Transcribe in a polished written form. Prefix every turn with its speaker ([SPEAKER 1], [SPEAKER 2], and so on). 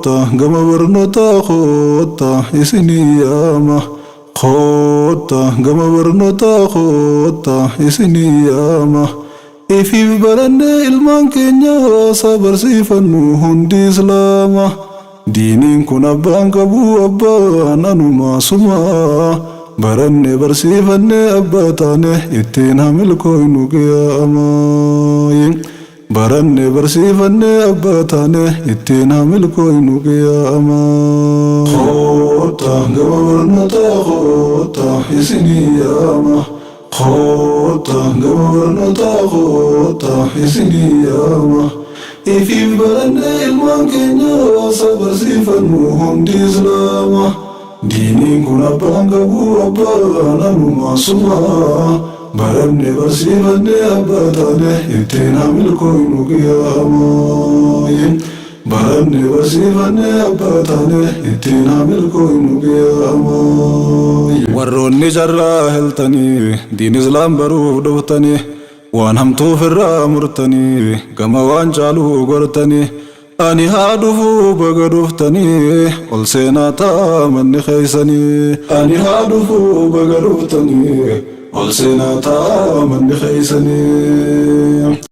[SPEAKER 1] Koota gama barnootaa koota isinii yaama. Koota gama barnootaa koota isinii yaama. Ifiif barannee ilmaan keenya haasaa barsiifannu hundi islaama. Diiniin kun abbaan qabu abbaan anuma suma. Baranne barsiifannee abbaa taane ittiin haa milkooynu qiyaamaa. Baranne barsiifannee abbaa taane ittiin haa milkooynu qiyaamaa. Koota gama barnootaa koota isinii yaama. Koota gama barnootaa koota isinii yaama. Ifiif barannee ilmaan keenya haasaa barsiifannu hundi islaama. Diiniin kun abbaan qabu abbaan anuma suma. Baranne barsiifannee abbaa taane ittiin haa milkooynu qiyaamaa. Baranne barsiifannee abbaa taane ittiin haa milkooynu qiyaamaa. Warroonni carraa heltanii diin islaam baruuf dhuftanii waan hamtuuf irraa murtanii gama waan caaluu gortanii ani haa dhufuu baga dhuftanii ol seenaa ta'a manni keeysanii. Ani haa dhufuu baga dhuftanii ol seenaa ta'a manni keeysanii.